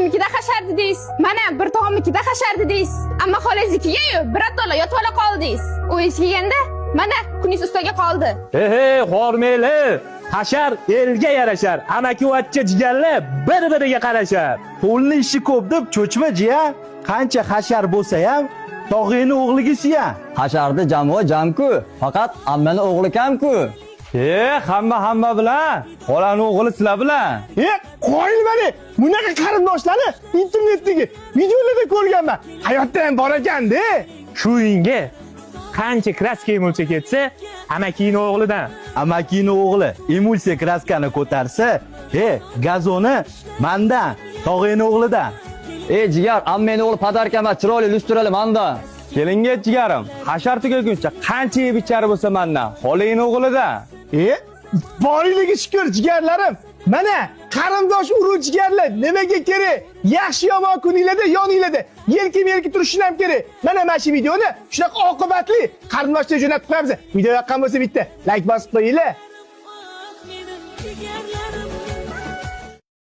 Kimnikida hashar dedingiz? Mana bir tog'amnikida hashar dedingiz. Amma xolangiznikiga-yu birato'la yotib ola qoldingiz. Uyingiz kelganda mana kuningiz ustaga qoldi. Ehe, hormeli. Hashar elga yarashar. Amakivachcha jigarlar bir-biriga qarashar. Qo'lni ishi ko'p deb cho'chma, jiyan. Qancha hashar bo'lsa ham tog'ingni o'g'liga suyan. Hasharda jamoa jamku, faqat ammani o'g'li kamku. E, hamma hamma bilan, xolani o'g'li sizlar bilan. E, qoyilmani, bunaqa qarindoshlarni internetdagi videolarda ko'rganman. Hayotda ham bor ekan-da. Shu uyingga qancha kraska emulsiya ketsa, amakini o'g'lidan. Amakini o'g'li emulsiya kraskani ko'tarsa, gazoni mandan, tog'ingni o'g'lidan. Ey jigar, ammani o'g'li podarka emas, chiroyli lyustrali manda. Kelinga jigarim, hashar tugaguncha qancha yeb ichari bo'lsa mandan, xolangni o'g'lidan. E, borligiga shukur, jigarlarim. Mana qarindosh urug' jigarlar nimaga kerak? Yaxshi yomon kuninglarda yoninglarda yelka-yelka turishing ham kerak. Mana shu videoni shunaqa oqibatli qarindoshlar jo'natib qo'yamiz. Video yoqqan bo'lsa bitta like bosib qo'yinglar. Menim jigarlarim.